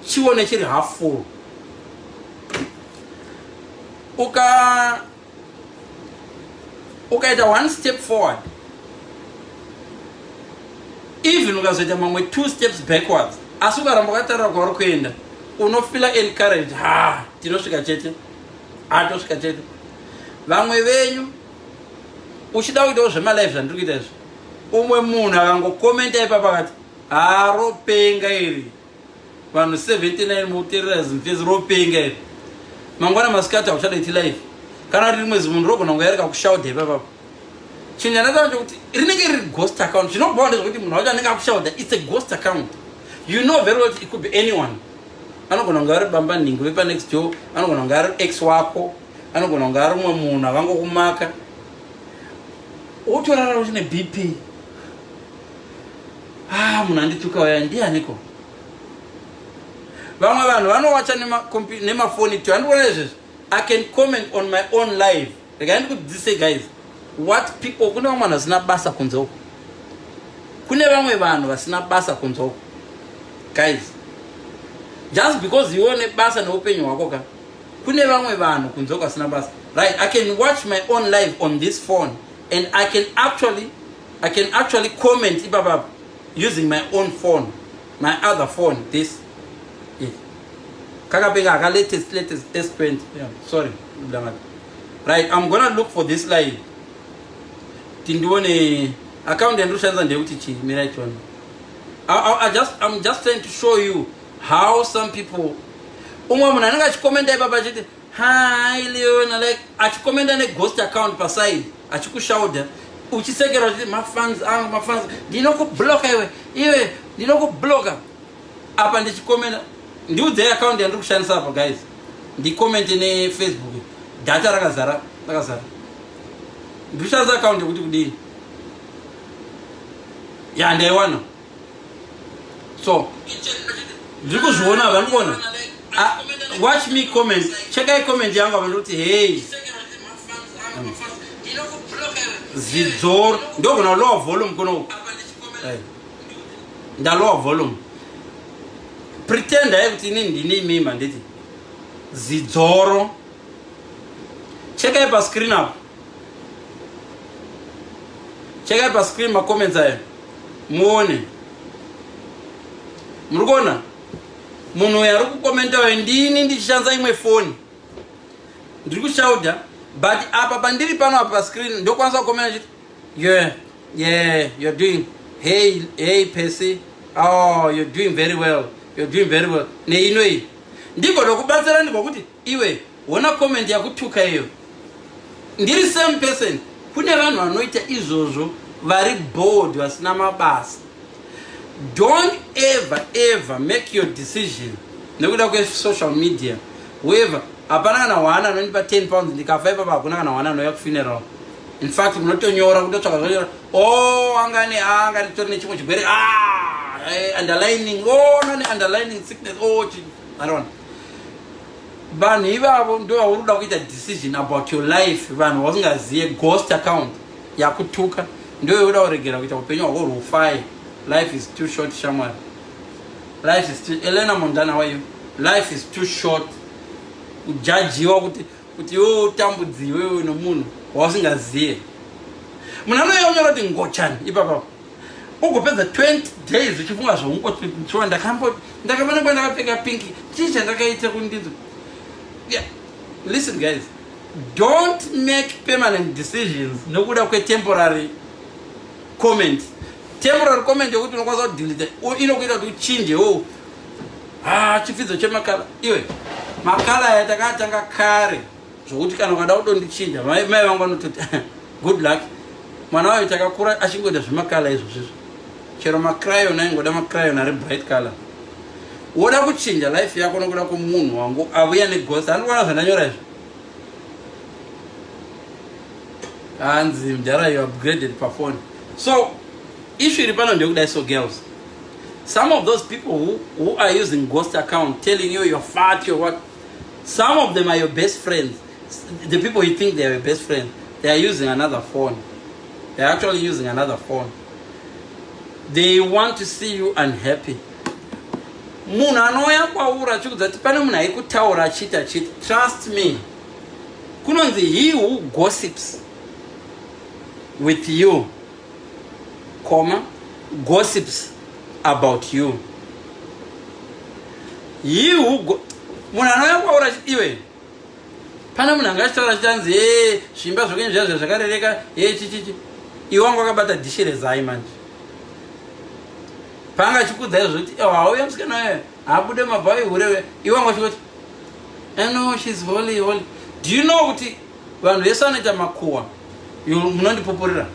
Chione chiri half full. Uka ukaita one step forward, even ukazoita mamwe two steps backwards, asi ukaramba ukatarira kwauri kuenda, unofila encourage. Ha, tinosvika chete, hatosvika chete. Vamwe venyu uchida kuitawo zvemalife zvandiri kuita izvi, umwe munhu akangokomenta ipapa akati, "Haropenga iri." Vanhu 79 mukuteerera zimfesi, ropenga iri. Mangwana masikati hauchadaiti life, kana kuti rimwe zimunhu rogona kunge yarika kushaudha ipapapo. Chinhu chandataura chekuti rinenge riri ghost account. Zvinobhowa ndezvekuti munhu wacho anenge akushaudha, it's a ghost account. You know very well it could be anyone. Anogona kunge ari bamba nhingo vepanext door, anogona kunge ari ex wako, anogona kunge ari umwe munhu akangokumaka. Wotorara uchine BP. Ah, munhu andituka uya ndianiko? Vamwe vanhu vanowacha nemafoni to andikuona izvezvi. I can comment on my own live. Regai ndikudzidzise, guys, what people. Kune vamwe vanhu vasina basa kunze uko. Kune vamwe vanhu vasina basa kunze uko, guys. Just because iwe une basa neupenyu hwako ka, kune vamwe vanhu kunze uko vasina basa, right? I can watch my own live on this phone and I can actually comment ipapapa using my own phone, my other phone, this. Yeah. Kakapenga aka, latest S20. Yeah, sorry. Right, I'm gonna look for this live. Tindione account yandiri ndeyekuti chii. Mirai tione. I'm just trying to show you how some people, umwe munhu anenge achikomenda ipapa achiti, "Hi Leona," like achikomenda neghost account paside, achikushauda, uchisekera uchiti, "Mafans angu, mafans." Ndinokubloka iwe, iwe, ndinokubloka. Apa ndichikomenda, ndiudzei account yandiri kushandisa apa, guys. Ndikomente neFacebook, data rakazara, rakazara. Ndikushandisa account yekuti kudii? Ya, ndaiwana. So ndiri kuzviona apa, ndikuona. Ah, watch me comment. Chekai comment yangu apa. Ndikuti, "Hey zidzoro." Ndogona lower volume kuno. Ndalower volume. Pretend hai kuti inini ndine imima. Nditi zidzoro. Chekai pascreen apo, chekai pascreen macomments ayo muone. Muri kuona munhu uyu ari kukomenta uyo? Ndini ndichishandisa imwe foni, ndiri kushauda, but apa pandiri pano apa pascreen ndokwanisa kukomenta chiti, Yeah, you're doing, hey, hey Percy, oh, you're doing very well, you're doing very well." Neino iyi ndigoda kubatsira, ndikokuti iwe wona comment yakutuka iyo. Ndiri same person. Kune vanhu vanoita izvozvo vari bored, vasina mabasa. Don't ever ever make your decision nekuda kwesocial media. Whoever, hapana kana one anondipa £10. Ndikafa ipapa, hakuna kana one anouya kufuneral. In fact, munotonyora kutotsvaka zvonyora, "Oh, angane anga ritori nechimwe chigwere, ah, underlining, oh, nane underlining sickness, oh." I don't, vanhu ivavo ndo vauri kuda kuita decision about your life. Vanhu vasingaziye, ghost account yakutuka ndo yoda kuregera kuita upenyu hwako rufai. Life is too short, shamwari. Life is too, Elena Mondana wayo, life is too short kujajiwa kuti iwe utambudziwe iwe nomunhu wausingaziye. Munhu anouya unyora kuti ngochani ipapapo, ugopedza 20 days uchifunga zvaungotiwa, "Ndakafanira ndakapfeka pink. Chii chandakaita kundinzo?" Yeah. Listen, guys, don't make permanent decisions nokuda kwetemporary comment. Temporary comment yokuti unokwanisa kudelete inokuita kuti uchinje wo. Ah, chifidzo chemakala iwe, makala aya takatanga kare, zvokuti kana ukada kudondichinja, mai vangu vanototi, "Good luck mwana wayo." Takakura achingoita zvemakala izvozvizvo. Chero macrayon aingoda macrayon ari bright color. Woda kuchinja life yako nokuda kwomunhu wangu avuya neghost. Handikuona zvandanyora izvo. Hanzi, "Mudhara, you upgraded pafoni." So issue iri pano ndeyekudai. So girls, some of those people who are using ghost account telling you you're fat, you're what, some of them are your best friends. The people you think they are your best friends, they are using another phone. They're actually using another phone. They want to see you unhappy. Munhu anouya kwauri achikudza kuti pane munhu aikutaura achiita achiita, trust me, kunonzi he who gossips with you, comma, gossips about you. He who munhu anouya kwauri achiti iwe pane munhu anga achitaura achitanzi e zvimba zvokwenyu zviya zviya zvakarereka e chichichi, iwe wanga wakabata dhishi rezai. Manje paanga achikudza izvo kuti hauya musikana uyo haabude mabhawi hure, iwe wanga uchingoti, "No, she's holy, holy." Do you know kuti vanhu vese vanoita makuhwa, munondipupurira,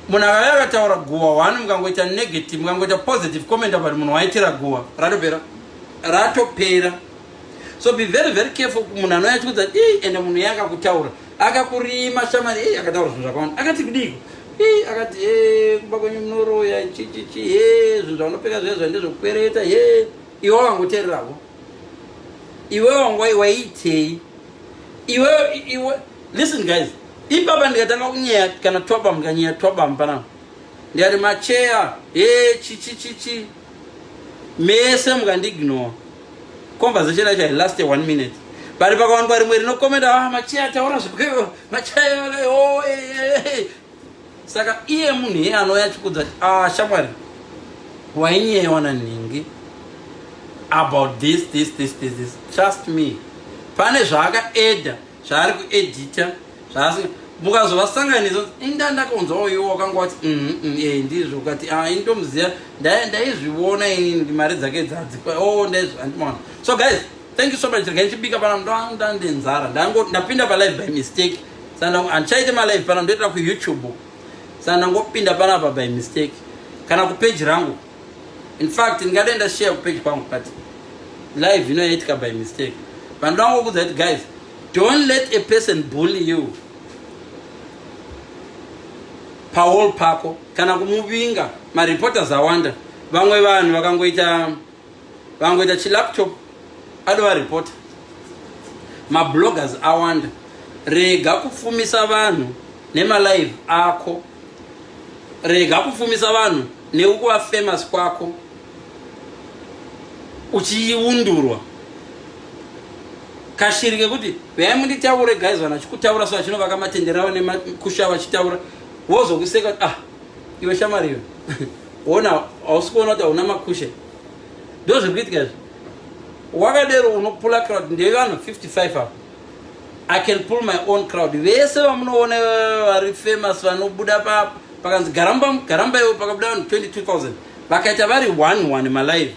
munhu akauya akataura guhwa one, mukangoita negative, mukangoita positive comment about munhu waitira guhwa, ratopera, ratopera. So be very, very careful. Munhu anouya achikudza i ende munhu iye akakutaura, akakurima shamari, i akataura zvinhu zvakawanda, akati kudiko, i akati e kumba kwenyu munoroya, chichichi, he zvinhu zvaunopfeka zviya zva ndezvokukwereta, he iwe wakangoteererako, iwe wanga waiitei iwe? Iwe, listen guys, ipapa ndikatanga kunyeya kana twabam, ndikanyeya twabam panapa, ndikati macheya he chichichichi, mese mukandiignore, conversation yacho hailast one minute, but pakawanikwa rimwe rinokomenda, "Ah, macheya taura zvekweyo macheya." Oh, eh, eh, eh. Saka iye munhu iye anouya achikudza kuti, "Ah, shamwari, wainyewa nanhingi about this, this, this, this, this," trust me, pane zvaakaedha, zvaari kuedhita, zvaasi mukazovasanganisa, inda ndakaunzawo iwo wakanga wati eh, ndizvo ukati, "Ah, indomuziva, ndaizviona inini mari dzake dzadzi." Oh, handimaona. So guys, thank you so much. Regai ndichibika pana, ndandenzara, ndapinda palive by mistake. Saka handichaite malive pana, ndoitira kuYouTube. Saka ndangopinda panapa by mistake kana kupage rangu. In fact, ndingadai ndashare kupage kwangu, but live inoyaitika by mistake. Pandoda kuti guys, don't let a person bully you pawall pako kana kumuvinga. Mareporters awanda. Vamwe vanhu vakangoita chilaptop adova reporter. Mabloggers awanda. Rega kupfumisa vanhu nemalive ako, rega kupfumisa vanhu nekuva famous kwako uchiundurwa kashiri kekuti veyai munditaure. Guys, vanhu vachikutaura so, vachinovaka matendero avo nemakusha, vachitaura, wozokuseka kuti, "Ah, iwe shamari iwe, ona hausi kuona kuti hauna makushe." Ndo zviri kuitika izvi. Wakadero unopula crowd ndevanhu 55 apo. I can pull my own crowd. Vese vamunoona vari famous vanobuda pakanzi garamba garamba iwo, pakabuda vanhu 22,000, vakaita vari 1 1 malive,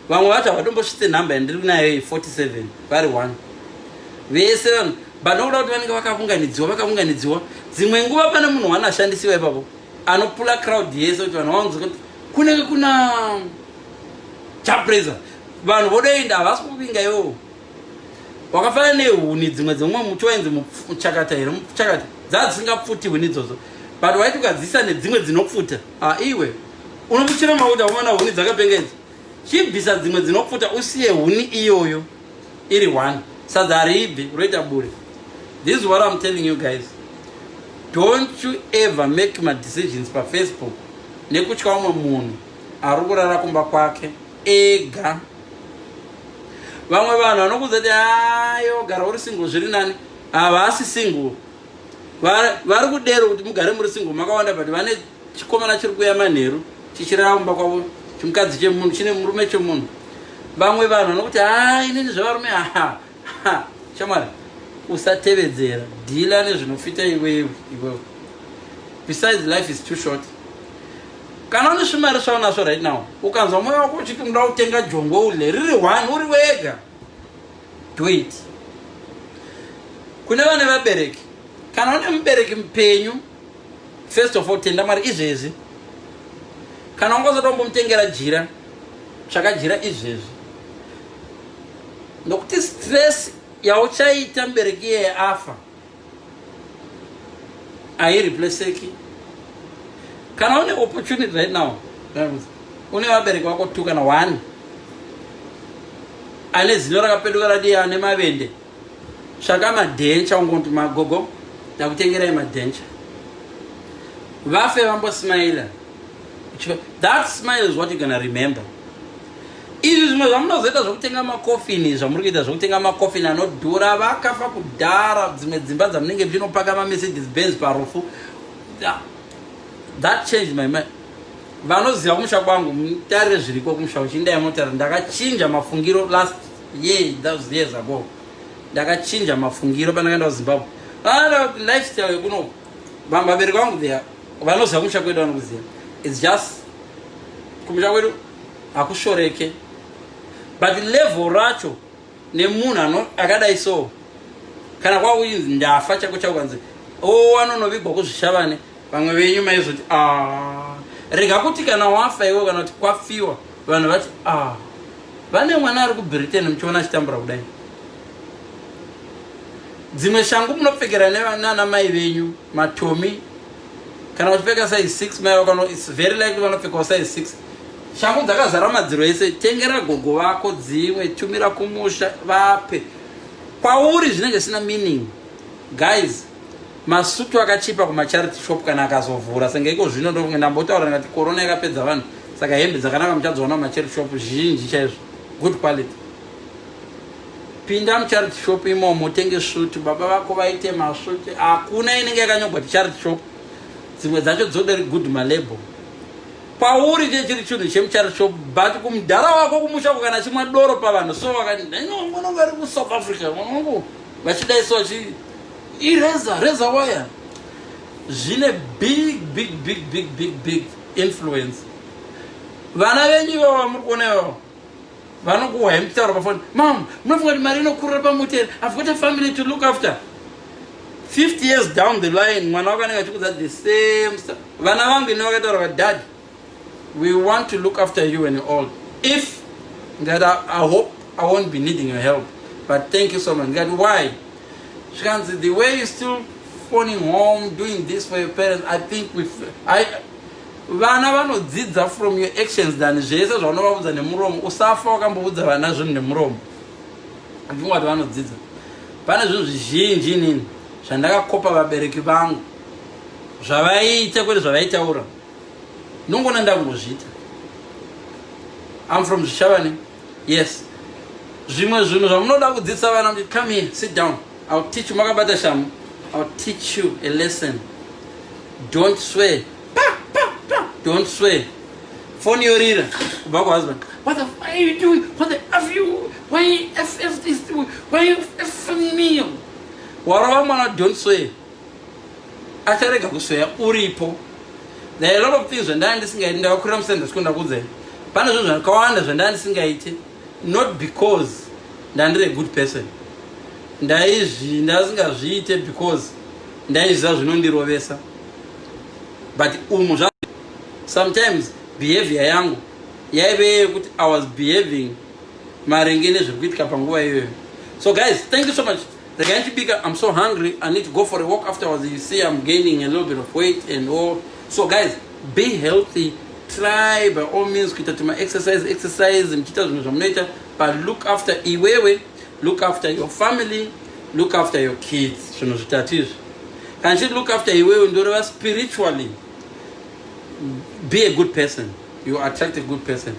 vamwe vacho havatombosvitse nhamba yandiri nayo 47 vari 1 vese vanhu. But nokuda kuti vanenge vakaunganidziwa, vakaunganidziwa, dzimwe nguva pane munhu wana ashandisiwa ipapo anopula crowd yese kuti vanhu vaunze kuti kunenge kuna Chapresa, vanhu vodoenda. Havasi kuvinga iwowo. Wakafanana nehuni dzimwe dzemumwe muti wainzi muchakata here, muchakata, dzaa dzisingapfuti huni idzodzo, but waiti ukadzisa nedzimwe dzinopfuta, ah, iwe unomuchira makuti aumana huni dzakapenga idzi. Chibvisa dzimwe dzinopfuta, usiye huni iyoyo iri one, sadza hariibvi, roita bure. This is what I'm telling you guys: don't you ever make madecisions paFacebook nekutya umwe munhu ari kurara kumba kwake ega. Vamwe vanhu vanokuudza kuti, "Ayo, gara uri single, zviri nani." Havasi single, vari kudero kuti mugare muri single makawanda, but vane chikomana chiri kuuya manheru chichirara kumba kwavo, chimukadzi chemunhu chine murume chemunhu. Vamwe vanhu vanokuti, "Ha, inini zvevarume." Ha, shamwari, usatevedzera, dhila nezvinofita iwewe iwewe. Besides, life is too short. Kana une zvimari zvaunazvo right now, ukanzwa mwoyo wako uchiti unoda kutenga jongwe udle riri one uri wega, do it. Kune vane vabereki, kana une mubereki mupenyu, first of all, tenda Mwari izvezvi. Kana ungazoda kumbomutengera jira, tsvaka jira izvezvi, nokuti stress yauchaita mubereki iyeye afa haireplaceki. Kana une opportunity right now, une vabereki vako two kana one ane zino rakapeduka radiya, ane mavende, tsvaka madentures, ungoti, "Magogo, ndakutengerai madentures." Vafe vambosmaila. That smile is what you're gonna remember. Izvi zvimwe Zvimwe zvamunozoita zvokutenga makofini, zvamuri kuita zvokutenga makofini anodhura, vakafa kudhara. Dzimwe dzimba dzamunenge muchinopaka maMercedes Benz parufu, that changed my mind. Vanoziva kumusha kwangu, mutarire zviriko kumusha uchindai motara. Ndakachinja mafungiro last year, those years ago. Ndakachinja mafungiro pandakaenda kuZimbabwe. Lifestyle yekuno, vabereki vangu there vanoziva kumusha kwedu, vanokuziva. It's just kumusha kwedu hakushoreke, but level racho nemunhu akadai so, kana kwakuinzi ndafa chako chako, kanzi o anonovigwa kuZvishavane, vamwe venyu maizoti, "A, rega kuti kana wafa iwe, kana kuti kwafiwa, vanhu vati, a, vane mwana ari kuBritain." Muchiona achitambura kudai, dzimwe shangu munopfekera nana mai venyu matomi. Kana uchipfeka size 6, mai vako, it's very likely vanopfekawo size 6. Shangu dzakazara madziro ese. Tengera gogo vako dzimwe, tumira kumusha, vape. Kwauri zvinenge zvisina meaning. Guys, masutu akachipa kumacharity shop kana akazovhura senge iko zvino. Ndokunge ndambotaura ndikati corona yakapedza vanhu, saka hembe dzakanaka muchadziona mumacharity shop zhinji chaizvo, good quality. Pinda mucharity shop imomo, utenge svutu, baba vako vaite masvuti. Hakuna inenge yakanyorwa kuti charity shop. Dzimwe dzacho dzoderi good malabel. Kwauri chechiri chinhu chemucharity shop, but kumudhara wako kumusha, kana chimwa doro pavanhu so, vakanonga ri kuSouth Africa, mwanangu vachidai so, ireza reza waya, zvine big, big, big, big, big, big influence. Vana venyu ivavo vamuri kuona ivavo vanokuhwai muchitaura pafoni, "Mam, munofunga kuti mari inokurira pamuti here? I've got a family to look after." 50 years down the line, mwana wako anenge achikudza the same stuff. Vana vangu ine vakataura kuti, "Dad, we want to look after you when you're old." If that I hope I won't be needing your help, but thank you so much. Ndikati, "Why?" Zvikanzi, "The way you still phoning home, doing this for your parents, I think with I." Vana vanodzidza from your actions than zvese zvaunovaudza nemuromo. Usafa wakamboudza vana zvinhu nemuromo, ndinga kuti vanodzidza. Pane zvinhu zvizhinji inini zvandakakopa vabereki vangu zvavaiita, kwete zvavaitaura. Nongona ndakungozviita. I'm from Zvishavane, yes. Zvimwe zvinhu zvamunoda kudzidzisa vana kuti, "Come here, sit down, I'll teach you." Makabata shamu, "I'll teach you a lesson. Don't swear." Pa pa pa, "Don't swear." Foni yorira kubva kuhusband. "What the f are you doing? What the f you, why f f this, why you f me?" Warova mwana, "Don't swear." Acharega kusweya uripo. There are a lot of things zvandanga ndisingaiti. Ndakakurira musenda school, ndakuudzai. Pane zvinhu zvakawanda zvandanga ndisingaiti, not because ndandiri a good person. Ndaizvi ndasingazviite because ndaizviziva zvinondirovesa. But umu zva sometimes behavior yangu yaive yekuti I was behaving maringe nezviri kuitika panguva iyoyo. So guys, thank you so much. Regai ndichibika. I'm so hungry. I need to go for a walk afterwards. You see, I'm gaining a little bit of weight and all. So guys, be healthy. Try by all means kuita tuma exercise exercise, muchiita zvinhu zvamunoita, but look after iwewe, look after your family, look after your kids. Zvinhu zvitatu izvi. Kana chiti look after iwewe, ndoreva spiritually. Be a good person, you attract a good person.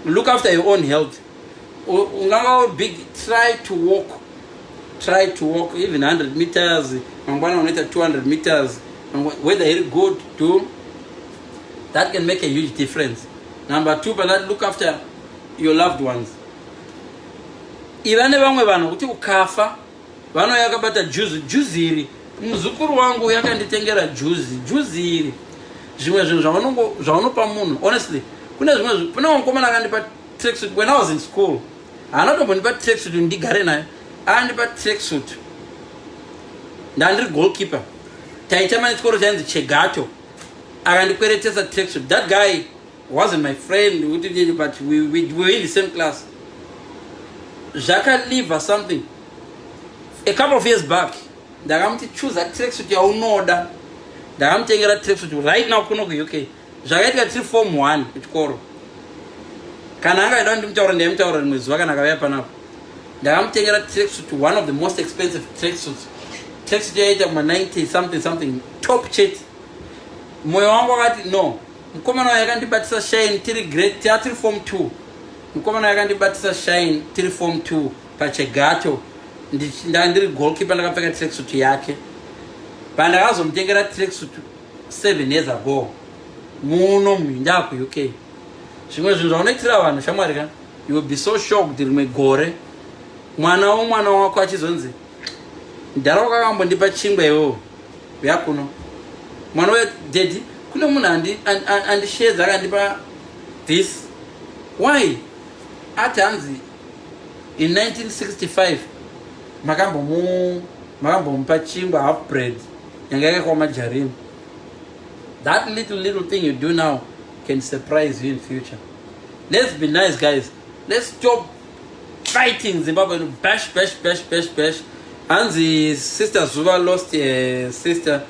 Look after your own health. Unganga big, try to walk, try to walk even 100 meters. Mangwana unoita 200 meters. Whether iri good, do that, can make a huge difference. Number two, but that, look after your loved ones. Iva nevamwe vanhu kuti ukafa vanouya vakabata juzi. "Juzi iri muzukuru wangu yakanditengera, juzi, juzi iri." Zvimwe zvinhu zvaunopa munhu, honestly, kune zvimwe kune mukomana akandipa tracksuit when I was in school. Haana kutombondipa tracksuit ndigare nayo, akandipa tracksuit. Ndandiri goalkeeper, taitamba nechikoro chainzi Chegato. Akandikweretesa tracksuit. That guy wasn't my friend, but we were in the same class. Zvakaliva something. A couple of years back ndakamuti, "Choose tracksuit yaunoda." Ndakamutengera tracksuit. Right now kuno kuUK. Zvakaitika tiri form one kuchikoro. Kana angaida ndimutaura, ndaimutaura rimwe zuva kana akauya panapo. Ndakamutengera tracksuit, one of the most expensive tracksuits. Tracksuit yaita kuma 90 something something, top chet. Mwoyo wangu wakati, "No, mukomana wayo akandibatisa shine tiri grade, tatiri form two." Mukomana yakandibatisa shine tiri form 2 pachegato. Ndanga ndiri goalkeeper, ndakapfeka tracksuit yake. Pandakazomutengera tracksuit 7 years ago muno ndakuUK. Zvimwe zvinhu zvaunoitira vanhu, shamwari ka, you will be so shocked rimwe gore mwana womwana wako achizonzi, "Mudhara wakakambondipa chingwa iwewo, uya kuno." Mwana uya, "Daddy, kune munhu andishedza akandipa this." "Why?" Ati hanzi in 1965 makambomupa chingwa, half bread yanga yakaikwa majarini. That little little thing you do now can surprise you in future. Let's be nice, guys. Let's stop fighting. Zimbabwe, bash, bash, bash, bash, bash. Hanzi Sister Zuva lost a sister.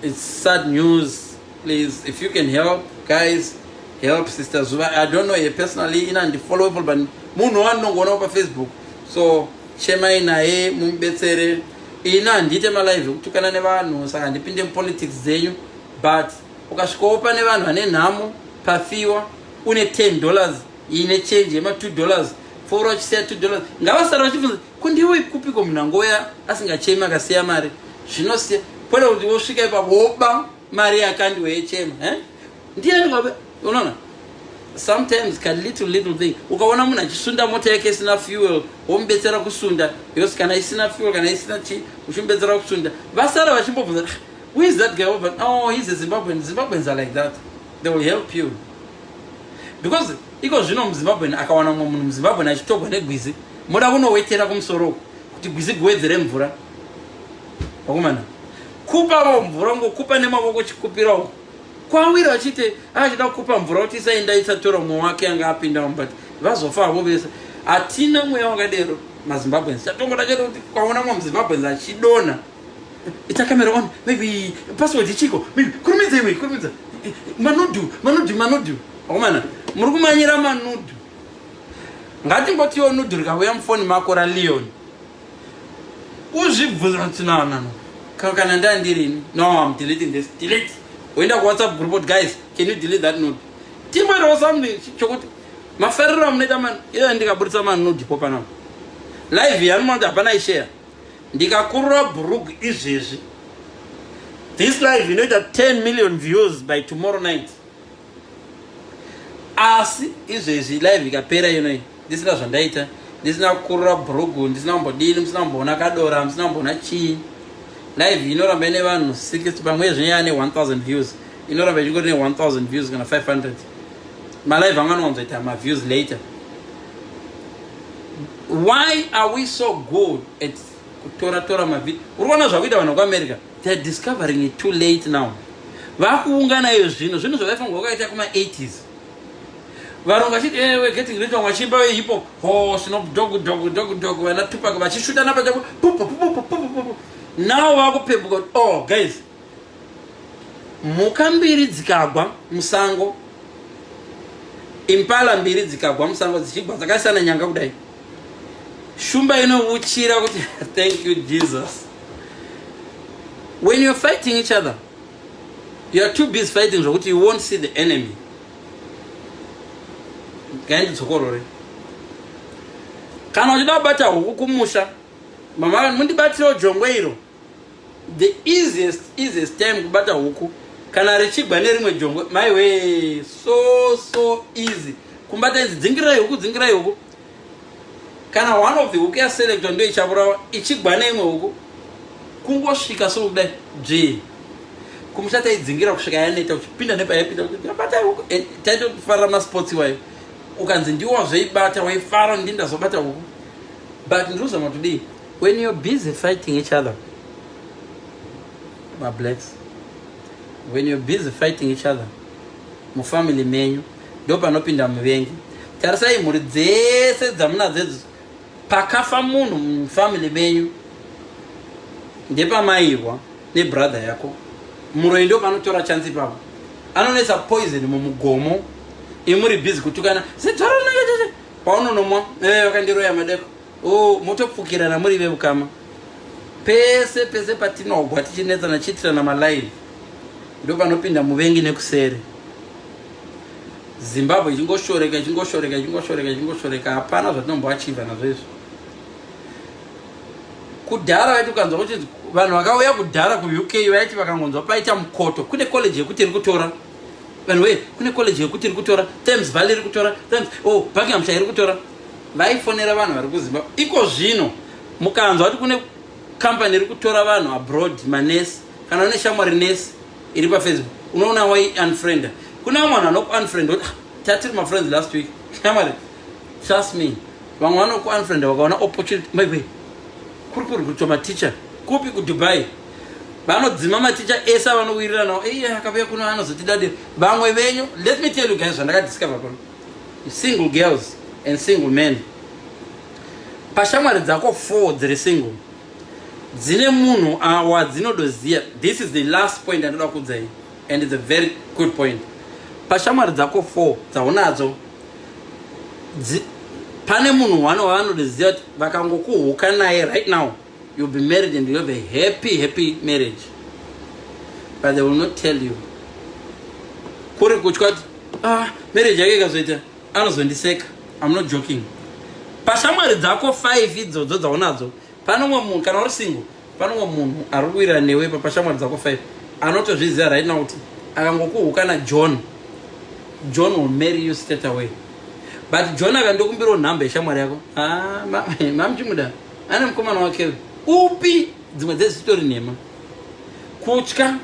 It's sad news. Please, if you can help, guys, help Sister Zuva. I don't know her personally, ina handifollow, but munhu wandinongoonawo paFacebook, so chemai naye, mumubetsere. Ina handiite malive ekutukana nevanhu, saka handipinde mupolitics dzenyu, but ukasvikawo pane vanhu vane nhamo, pafiwa, une $10 ine change yema$2, pfuura uchisiya $2. Ngavasara vachibvunza, "Kundiwe kupiko munhu angoya asingachemi akasiya mari?" Zvinosiya kwete kuti wosvika ipapo woba mari yakandiwe yechema, eh? Ndiani? Unoona, sometimes ka little little thing, ukaona munhu achisunda mota yake isina fuel, womubetsera kusunda, because kana isina fuel, kana isina chi, uchimubetsera kusunda, vasara vachimbobvunza, "Ah, who is that guy?" But, "Oh, he's a Zimbabwean." Zimbabweans are like that. They will help you because iko zvino muZimbabwean akawana mumwe munhu muZimbabwean achitogwa negwizi, moda kunowetera kumusoro uku kuti gwizi guwedzere mvura. Wakumana kupawo mvura, ngokupa nemavoko, chikupira uku kwawira vachiti achida kupa mvura kuti isaenda isatora mumwe wake anga apinda, but vazofa havo vese. Hatina mweya wakadero maZimbabweans. Chatongoda chete kuti kwaona mumwe muZimbabweans achidonha, ita camera on, maybe password ichiko, maybe kurumidza iwe, kurumidza manudes, manudes, manudes. Akomana, muri kumanyira manudes. Ngatimbotiwo nude rikauya mufoni mako raLeon, uzvibvunza kuti, "No, no, no, kana ndandirini, no, I'm deleting this." Delete, woenda kuWhatsApp group kuti, "Guys, can you delete that nude?" Timboitawo something chokuti mafariro amunoita mani. Iyo ndikaburitsa manudes po panapa live yanomona kuti hapana ishare. Ndikakurura bhurugu izvezvi, this live inoita 10 million views by tomorrow night. Asi izvezvi live ikapera inoi ndisina zvandaita, ndisina kukurura bhurugu, ndisina kumbodini, musina kumboona kadora, musina kumboona chii, live inoramba ine vanhu 60, pamwe zvino yaane 1000 views, inoramba ichingori ne1000 views kana 500. Malive anga anowanzoita maviews later. Why are we so good at kutora tora mavideo? Uri kuona zvakuita vanhu kuAmerica, they are discovering it too late now. Vakuungana iyo zvino zvinhu zvavaifanirwa kukaita kuma-80s. Varungu vachiti, "Eh, we're getting rich," vamwe vachiimba hip hop, ho Snoop Dogg, dog dog dog, vana Tupac vachishutana pachapo, pupu pupu pupu pupu. Now vakupepuka kuti, "Oh guys, mhuka mbiri dzikagwa musango, impala mbiri dzikagwa musango, dzichigwa dzakaisana nyanga kudai, shumba inouchira kuti, 'Thank you, Jesus.'" When you're fighting each other, you are too busy fighting zvokuti you won't see the enemy. Ngaindidzokorore. Kana uchida kubata huku kumusha, mama, "Mundibatirawo jongwe iro," the easiest, easiest time kubata huku kana richigwa nerimwe jongwe. Maiwe, so so easy kumbata inzi, "Dzingirai huku, dzingirai huku." Kana one of the huku yaselectwa, ndo ichavurawa ichigwa neimwe huku, kungosvika sokudai dzvii. Kumusha taidzingira kusvika yaneta, uchipinda nepayapinda kuti bata huku. Eh, taitofarira masports iwayo. Ukanzi ndiwo wazoibata, waifara, ndi ndazobata huku. But ndirikuzama kudii? When you're busy fighting each other, mablacks, when you're busy fighting each other mufamily menyu, ndo panopinda muvengi. Tarisai mhuri dzese dzamunadzo idzo, pakafa munhu mufamily menyu, ndepamairwa nebrother yako, muroi ndo panotora chance ipapo, anonetsa poison mumugomo. Imuri busy kutukana zidzoro, paunonomwa, eh, "Vakandiroya madeko." O motopfukirana muri veukama. Pese pese patinogwa tichinetsana, chiitirana malive, ndo panopinda muvengi nekuseri. Zimbabwe ichingoshoreka, ichingoshoreka, ichingoshoreka, ichingoshoreka. Hapana zvatinomboachivha nazvo izvo. Kudhara vaiti ukanzwa kuti vanhu vakauya kudhara kuUK, vaiti vakangonzwa paita mukoto, kune college yekuti iri kutora vanhu wee, kune college yekuti iri kutora, Thames Valley iri kutora, Thames, oh, Buckinghamshire iri kutora, vaifonera vanhu vari kuZimbabwe. Iko zvino mukanzwa kuti kune company iri kutora vanhu abroad, manesi, kana une shamwari nesi iri paFacebook, unoona wai unfrienda. Kune vamwe vanhu vanokuunfriend kuti, "Ah, tatiri mafriends last week." Shamwari, trust me, vamwe vanokuunfrienda vakaona opportunity. Maiwe, kuri kuri kuitwa maticha kupi? KuDubai. Vanodzima maticha ese avanowirirana nawo. Iye akauya kuno anozotidadira. Vamwe venyu, let me tell you guys zvandakadiscover kuno. Single girls and single men, pashamwari dzako four dziri single, dzine munhu wadzinodoziva. This is the last point andoda kuudzai, and it's a very good point. Pashamwari dzako four dzaunadzo, pane munhu one wavanodoziva kuti vakangokuhuka naye right now, you'll be married and you have a happy, happy marriage, but they will not tell you. Kuri kutya kuti, ah, marriage yake ikazoita anozondiseka. I'm not joking. Pashamwari dzako 5 idzodzo dzaunadzo, pane umwe munhu, kana uri single, pane umwe munhu ari kuwirira newe pashamwari dzako 5 anotozviziva right now kuti akangokuhuka naJohn, John will marry you straight away. But John akandokumbirawo nhamba yeshamwari yako, ah, mamuchimuda ane mukomana wake upi. Dzimwe dzezitori nhema, kutya.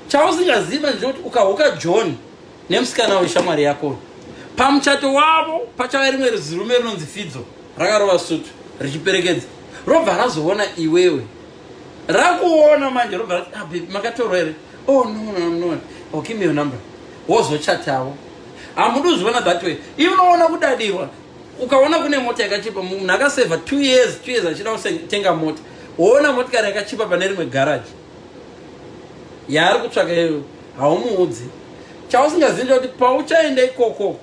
Chausingaziva ndechekuti ukahuka John nemusikana weshamwari yako, pamuchato wavo pachava rimwe zirume rinonzi Fidzo rakarova sutu richiperekedza, robva razoona iwewe. Rakuona manje, robva rati, "Ah, baby, makatorwa here?" "Oh, no, no. Oh, give me your number." Wozochatawo. Hamudi kuzviona that way. Iwe unoona kudadirwa. Ukaona kune mota yakachipa, munhu akasevha 2 years, 2 years achida kutenga mota, woona motikari yakachipa pane rimwe garaji yaari kutsvaka iyoyo, haumuudzi. Chausingazivi ndechekuti pauchaenda ikoko,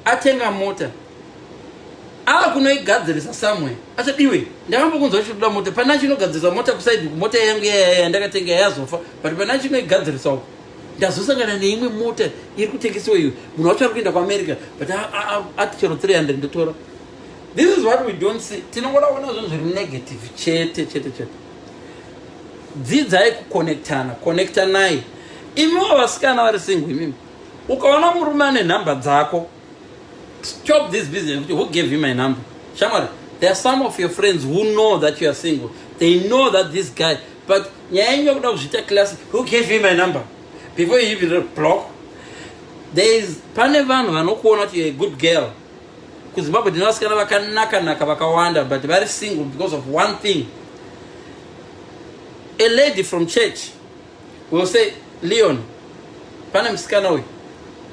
atenga mota, akunoigadzirisa somewhere, achadiwe, "Ndakambokunzwa uchitoda mota. Pana chinogadzirisa mota kuside, mota yangu yandakatenga yazofa, but pana chinoigadzirisa uko. Ndazosangana neimwe mota iri kutengesiwa iyo. Munhu wacho ari kuenda kuAmerica, but ati chero 300 ndotora." This is what we don't see. Tinongoda kuona zvinhu zviri negative chete chete chete. Dzidzai kuconnectana, connectanai. Imiwo vasikana vari single, imimi, ukaona murume ane nhamba dzako, stop this business kuti, "Who gave you my number?" Shamwari, there are some of your friends who know that you are single. They know that this guy, but nyaya yenyu yekuda kuzviita class, "Who gave you my number?" Before you even block, there is, pane vanhu vanokuona kuti you're a good girl. KuZimbabwe tine vasikana vakanaka-naka vakawanda, but vari single because of one thing. A lady from church will say, "Leon, pane musikana uyu,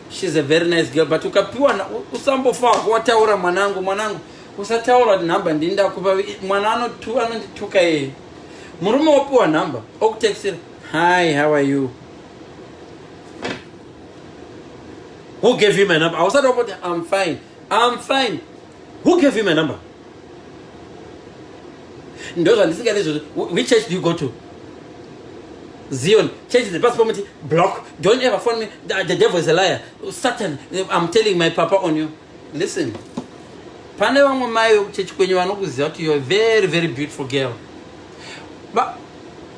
she's a very nice girl, but ukapiwa usambofa wako wataura, mwanangu, mwanangu, usataura kuti nhamba ndini ndakupa. Mwana anondituka yeye." Murume wopiwa nhamba, okutextira, "Hi, how are you? Who gave you my number?" Ausati wapoti, "I'm fine, I'm fine." "Who gave you my number?" Ndo zvandisingadi izvozvo. "Which church do you go to?" "Zion Church." Dzepasi pomuti, "Block. Don't ever phone me. The devil is a liar. Satan, I'm telling my papa on you." Listen, pane vamwe mai vekuchechi kwenyu vanokuziva kuti you're a very, very beautiful girl.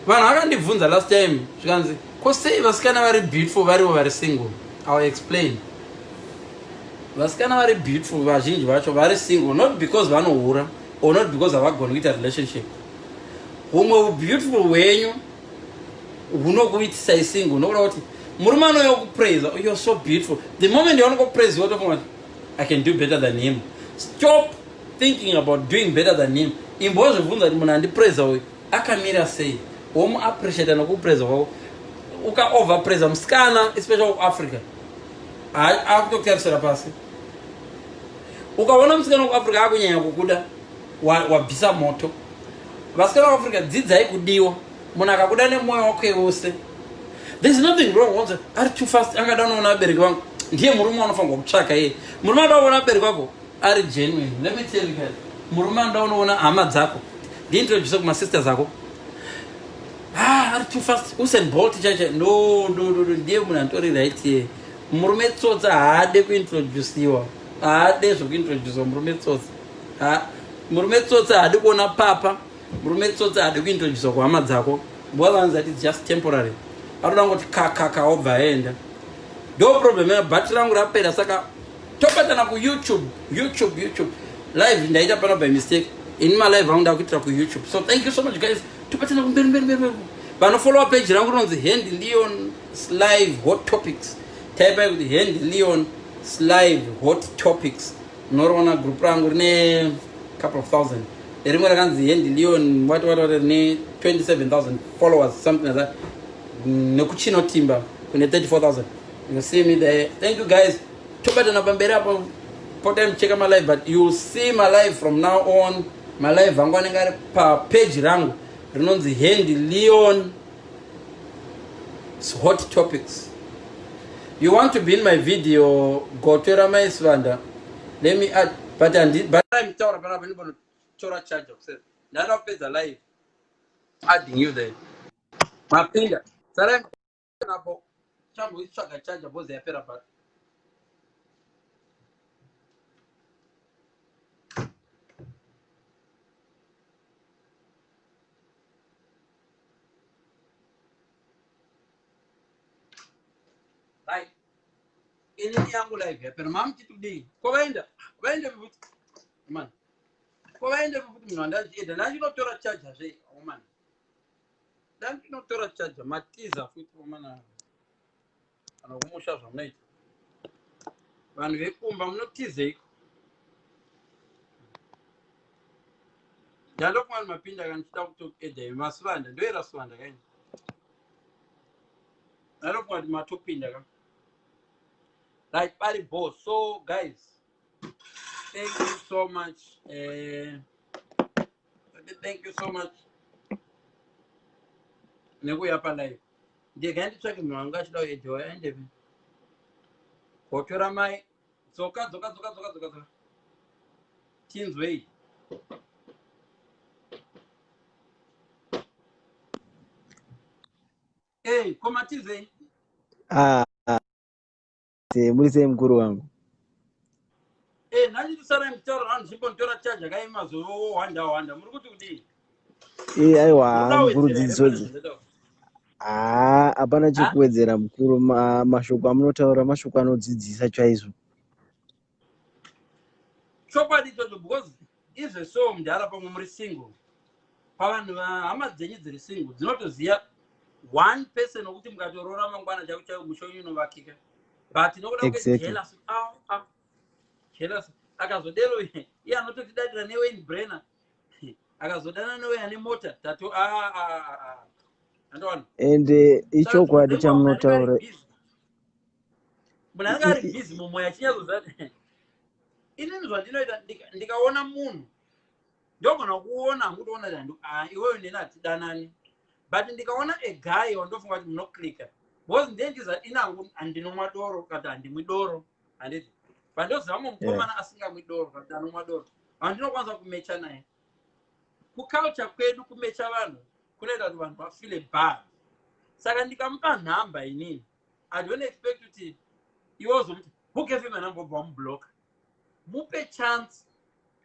Vanhu vakandibvunza last time, zvikanzi, "Ko sei vasikana vari beautiful varivo vari single?" I will explain. Vasikana vari beautiful vazhinji vacho vari single not because vanohura or not because havagoni kuita relationship. Humwe ubeautiful hwenyu hunokuitisai single nokuda kuti murume anouya kupraisa, "You're so beautiful." The moment yaunongopraise, wotofunga, "I can do better than him." Stop thinking about doing better than him. Imbozvibvunza kuti munhu andipraisa uyu akamira sei, womuappreciata nokupraisa kwako. Ukaoverpraisa musikana, especially kuAfrica, akutokutarisira pasi. Ukaona musikana wekuAfrica akunyanya kukuda, wabvisa moto. Vasikana veAfrica, dzidzai kudiwa. Munhu akakuda nemwoyo wake wose, there's nothing wrong. Once ari too fast, angada unoona vabereki vangu, ndiye murume anofanirwa kutsvaka iye. Murume anoda kuona vabereki vako ari genuine. Let me tell you guys, murume anoda unoona hama dzako, ndiintroduce kumasisters ako, ah, ari too fast, Usain Bolt chaicha. No, no, no, no, ndiye munhu anotori right here. Murume tsotsi haade kuintroduciwa, haade zvekuintroduciwa. Murume tsotsi, murume tsotsi haadi kuona papa. Murume tsotsi haadi kuintroduciwa kuhama dzako because vanonzi that it's just temporary. Anoda kungoti kakaka obva aenda. Ndo problem ya bhatiri rangu rapera, saka tobatana kuYouTube, YouTube, YouTube live. Ndaita pano by mistake. Ini malive angu ndakuitira kuYouTube. So thank you so much, guys. Tobatana kumberi mberi mberi. Vanofollowa page rangu rinonzi Hand Leon Live Hot Topics, taipai kuti Hand Leon Live Hot Topics, unoriona. Group rangu rine couple of thousand. Rimwe rakanzi Hand Leon what what what, rine 27,000 followers, something like that. Nekuchinotimba kune 34,000. You see me there. Thank you, guys. Tobatana pamberi apo. Potai mucheka malive, but you'll see my live from now on. Malive angu anenge ari papage rangu rinonzi Hand Leon Hot Topics. You want to be in my video, gotwe ramaisvanda, let me add. But mitaura panapa, ndimbonotora charger kusera. Ndada kupedza live. Adding you there. Mapinda, sarai napo, chamboitsvaga charger bhozi yapera. But right, inini yangu live yapera. Mamuchiti kudii? Ko vaenda, vaenda futi man. Ko vaenda futi munhu wandachienda ndachinotora charger zve man, ndachinotora charger. Matiza futi omana. Kana kumusha zvamunoita vanhu vekumba, munotizeiko? Ndandokumani mapinda kana ndichida kutoedha masivanda, ndoera sivanda kaini. Ndandofunga kuti matopinda ka. Right, pari bo. So guys, thank you so much. Thank you so much nekuuya palive. Ndega nditsvake munhu wanga achida kuedhiwa, aendepi? Gotora mai, dzoka dzoka dzoka dzoka dzoka dzoka, tinzwei. Ei, komatizei? Ah, muri sei mukuru wangu? Eh, nhasi tisarai muchitaura vanhu chimbonitora charger kaima zowanda wanda. Muri kuti kudii? Eh, aiwa mukuru, dzidziso haa hapana chekuwedzera mukuru. Mashoko amunotaura mashoko anodzidzisa chaizvo. Chokwadi ichocho, because izve so mudhara, pamwe muri single, pavanhu vahama dzenyu dziri single dzinotoziva one person wokuti mukatoroora mangwana chako chako musha wenyu unovakika, but nokuda kwejealous, ah, ah, jealous akazodero iye anototidadira neWayne Brenner, akazodana newe ane mota tato, ah, ah, ah, andowana. Ende ichokwadi chamunotaura. Munhu anenge ari busy mumwoyo achinyatsoziva. Inini zvandinoita, ndikaona munhu ndogona kuona hangu, toona kuti ah, iweyo neni hatidanani, but ndikaona a guy wandofunga kuti munoclicka, because ndiye ini hangu handinomwa doro kana handimwi doro, handiti? Pandoziva mumwe mukomana asingamwi doro kana kuti anomwa doro, handinokwanisa kumecha naye. Kuculture kwedu kumecha vanhu kunoita kuti vanhu vafeel bad, saka ndikamupa nhamba inini, I don't expect kuti iwe uzomuti, "Who gave you my number?" Wobva wamublocka. Mupe chance,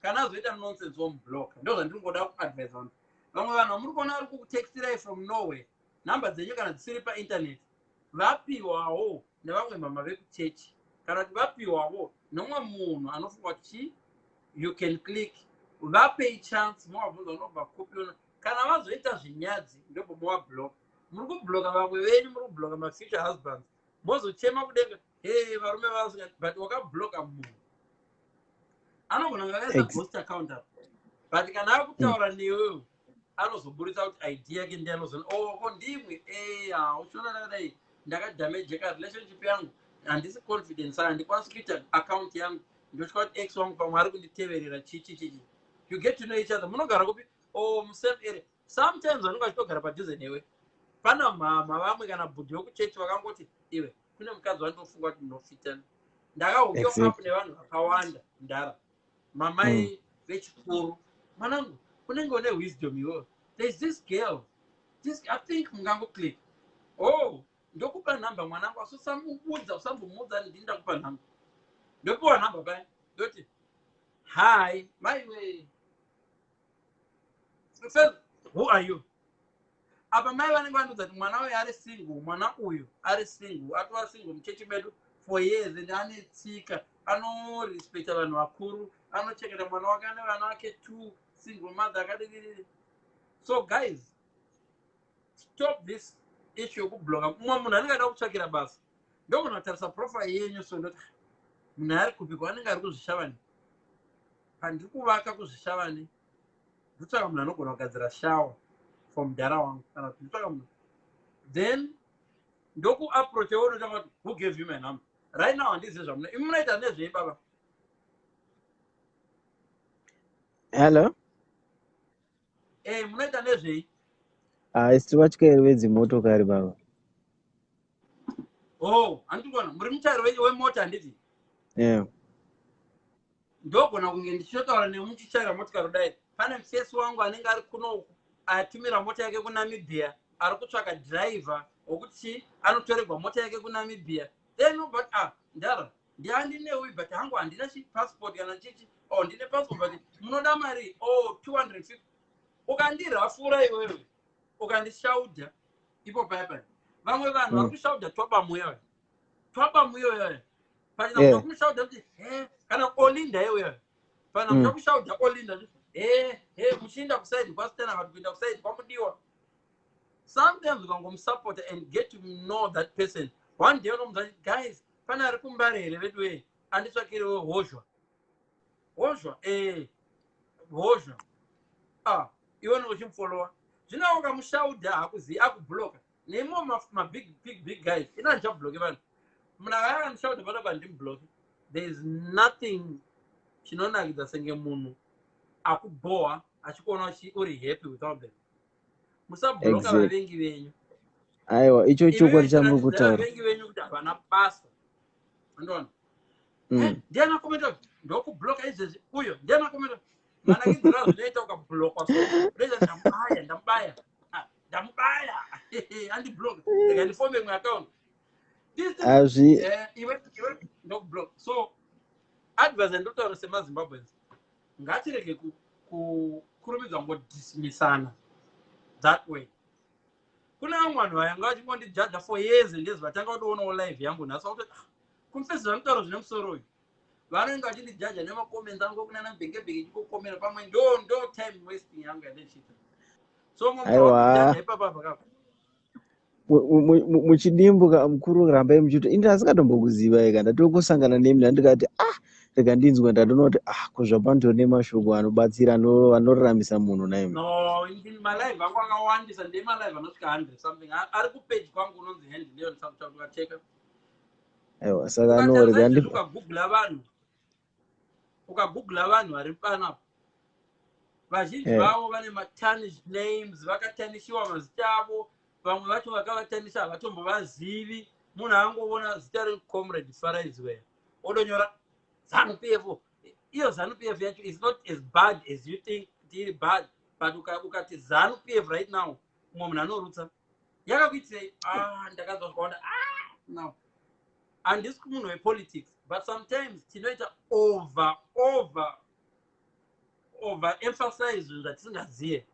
kana azoita nonsense womublocka. Ndo zvandiri ngoda kuadvise vanhu. Vamwe vanhu vamuri kuona vari kukutextirai from nowhere, nhamba dzenyu kana dzisiri painternet, vapiwawo nevamwe mama vekuchechi kana kuti vapiwawo nomwe munhu anofunga kuti chi you can click. Vapei chance, movabvunza unobva kupi. Kana vazoita zvinyadzi ndobva movablock. Muri kublocka vamwe venyu, muri kublocka mafuture husbands, mozochema kudenga, "Hey, varume vasinga." But wakablocka munhu anogona kunge akaisa ghost account apa, but kana akutaura newewe anozoburitsa kuti ID yake ndiye anozoona, "Oh, ko ndimwe eya uchiona ndakadai, ndakadamageka relationship yangu, handisi confident, saka handikwanisi kuita account yangu, ndotya kuti ex wangu pamwe ari kunditeverera." Chichi chichi, you get to know each other. Munogara kupi? Oh, musame area. Sometimes vanenge vachitogara padhuze newe. Pana mhama vamwe kana bhudhi vekuchechi vakangoti, "Iwe, kune mukadzi wandofunga kuti munofitana." Ndakahookiwa up nevanhu vakawanda mudhara, mamai vechikuru, "Mwanangu, unenge une wisdom iwewe. There's this girl, this I think mungangoclick." Oh. Ndokupa nhamba, mwanangu, asi usamuudza, usambomuudza ndini ndakupa nhamba. Ndopiwa nhamba paya, ndoti, "Hi, maiwe." First, "Who are you?" Apa mai vanenge vandiudza kuti mwana uyu ari single, mwana uyu ari single, atova single muchechi medu for years and ane tsika, anorespecta vanhu vakuru, anochengeta mwana wake, ane vana vake two, single mother, akadii. So guys, stop this issue yekubloka. Mumwe munhu anenge ada kutsvakira basa, ndogona kutarisa profile yenyu, so ndoti, "Munhu ari kupi kwaanenge ari kuZvishavane? Pandiri kuvaka kuZvishavane, ndotsvaka munhu anogona kugadzira shower for mudhara wangu," kana kuti ndotsvaka munhu. Then ndokuapproacha iwe, unotanga kuti, "Who gave you my number?" Right now handizivi zvamuno, imi munoita nezvei, baba? Hello. Munoita nezvei? Ah, isi vatyairi vedzimotokari, baba. Oh, handiti kuona muri mutyairi wemota, handiti? Yeah. Ndogona kunge ndichitotaura nemuchichaira motikari kudai, pane mufesi wangu anenge ari kunoku, atumira mota yake kuNamibia, ari kutsvaka dhiraivha wokuti anotorerwa mota yake kuNamibia. Then, but, ah, ndara ndiandinewi, but hangu handina chipassport kana chichi. Oh, ndine passport, but munoda mari? Oh, 250. Ukandirafura iwewe, ukandishaudha ipo paya paya, vamwe vanhu vari kushaudha twabamuyoyo, twabamuyoyoyo pachina kumushaudha kuti he, kana Olinda iweyo, pana kuda kushaudha Olinda, he he, muchiinda kuside kwaStana kana kuenda kuside kwaMudiwa. Sometimes ukangomusupporta and get to know that person, one day unomuudza kuti, "Guys, pane ari kuMbare here vedu wei anditsvakirewo hozhwa?" Hozhwa, hozhwa. Ah, iwe unenge uchimufollowa, zvino ukamushaudha hakuzivi, akubloka. Nemo mabig big big guys, ina handichabloke vanhu. Munhu akaya akandishaudha panapa, handimubloke. There is nothing chinonakidza senge munhu akubhowa achikuona uri happy without them. Musabloka vavengi venyu. Aiwa, icho chokwadi chamuri kutaura. Vavengi venyu kuti havana basa, andoona. Ndiani akomenta, "Ndokubloka izvezvi"? Uyo ndiani akomenta? Manakidzira zvinoita ukablokwa, so unoita, "Ndamubaya, ndamubaya, ah, ndamubaya, andibloka, ndika ndifome imwe account." Hazvi Iwe iwe, ndokublock. So advice yandotaura semaZimbabweans, ngatirege kukurumidza kungodismissana that way. Kune vamwe vanhu vayanga vachingondijudga for years and years, vatanga kutoonawo live yangu nhasi, vakutoti, "Ah, kumfesi zvanotaura zvine musoro uyu." Vanenge vachindijudga nemacomments angu kunana bhengebhenge, chikokomera pamwe ndo time wasting yangu yandichiita. So Aiwa. ipapa pakapo. Muchidimbuka mukuru, rambai muchiti indi asikatombokuziva ika. Ndatokosangana nemi, ndandikati, "Ah, rega ndinzwe." Ndatoona kuti, ah, kuzvapandori nemashoko anobatsira, anoraramisa munhu naimi. No, malive angu akawandisa, ndemalive anosvika 100 something ari kupage kwangu unonzi Hand Leon ukacheka. Aiwa, saka no, rega ndi Ukagugula vanhu, ukagugula vanhu vari panapa, vazhinji vavo vane matarnished names, vakatanishiwa mazita avo. Vamwe vacho vakavatanisha havatombovazivi. Munhu angovona zita reComrade Faraiziweya, odonyora ZANU PF. Iyo ZANU PF yacho is not as bad as you think kuti iri bad, but ukati ZANU PF right now, mumwe munhu anorutsa, "Yakakuitirei?" Ah, ndakanzwa zvakawanda. Ah, no, handisi munhu wepolitics, but sometimes tinoita over emphasize zvinhu zvatisingaziye.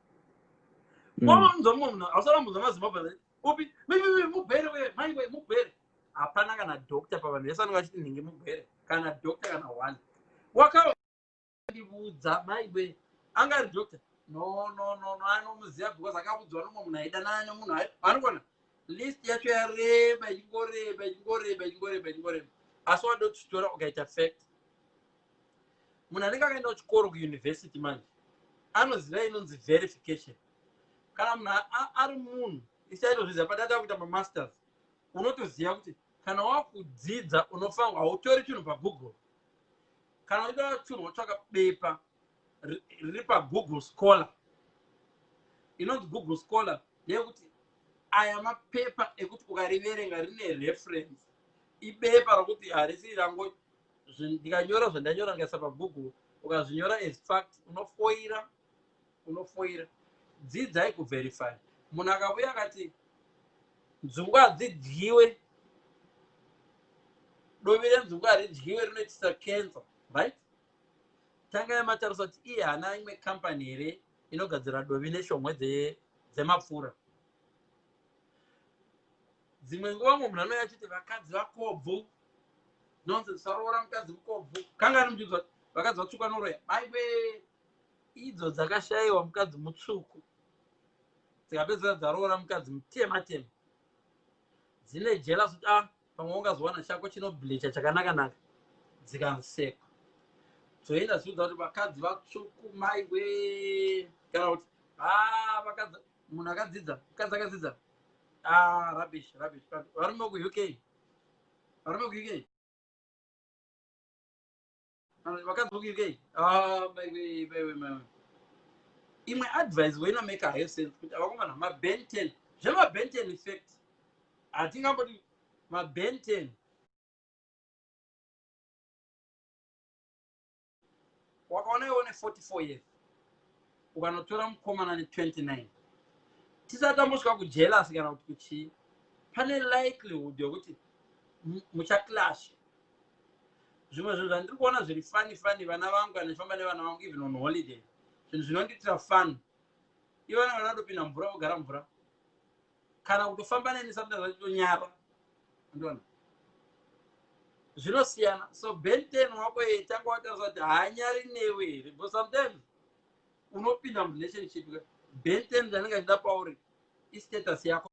Wamunzwa mumwe munhu, hausarambunzwa maZimbabwe upi, "Mugwere we, maiwe, mugwere." Hapana kana doctor pavanhu vese vanenge vachiti nhingi mugwere, kana doctor kana one wakandivudza, "Maiwe, anga ari doctor." No, no, no, no, anomuziva because akavudzwa nomumwe munhu aidanana nemunhu anogona. List yacho yareba, ichingoreba, ichingoreba, ichingoreba, ichingoreba, asi wada kuchitora ukaita fact. Munhu anenge akaenda kuchikoro, kuuniversity manje, anoziva inonzi verification. Kana munhu ari munhu isaitozvidza padata kuita mamasters, unotoziva kuti kana wakudzidza unofanirwa, hautori chinhu paGoogle. Kana uchida chinhu, wotsvaka bepa riri paGoogle Scholar. Inonzi Google Scholar ndeyekuti aya mapepa ekuti ukariverenga rine reference, ibepa rokuti harisi rango. Ndikanyora zvandanyora, ndikaisa paGoogle, ukazvinyora as fact, unofoira, unofoira. Dzidzai kuverify. Munhu akauya akati Nzungu hadzidyiwe, dovi renzungu haridyiwe, rinoitisa cancer, right? Tangai matarisa kuti iye haana imwe company here inogadzira dovi neshomwe dzemapfura. Dzimwe nguva mumwe munhu anouya achiti vakadzi vakobvu, nonsense, saroora mukadzi mukobvu. Kangani muchiudzwa kuti vakadzi vatsvuku vanoroya? Aiwe, idzo dzakashayiwa mukadzi mutsvuku dzikapedzisira dzaroora mukadzi mutema tema, dzine jealous kuti ah, pamwe ungazowana chako chinoblecha chakanaka naka. Dzikasekwa, dzoenda dzichiudza kuti vakadzi vatsvuku, maiwe, kana kuti ah, vakadzi, munhu akadzidza, mukadzi akadzidza, ah, rubbish, rubbish. Varume vekuUK, varume vekuUK, vakadzi vekuUK, ah, maiwe, maiwe, maiwe. Imwe advice weinomeka hayo sense kuti avakomana maben 10, zvemaben 10 effect, hatingamboti maben 10. Wakaona iwe une 44 years, ukanotora mukomana ne29, tisati tambosvika kujealous kana kuti kuchii, pane likelihood yokuti muchaclash. Zvimwe zvinhu zvandiri kuona zviri funny funny, vana vangu, kana ndichifamba nevana vangu even on holiday, zvinhu zvinondiitira fun, ivana vana vatopinda mvura, vogara mvura, kana kutofamba neni sometimes vachitonyara. Andiona zvinosiyana. So benten wako tanga watarisa kuti haanyari newe here, because sometimes unopinda murelationship, benten zvanenge achida pauri istatus yako.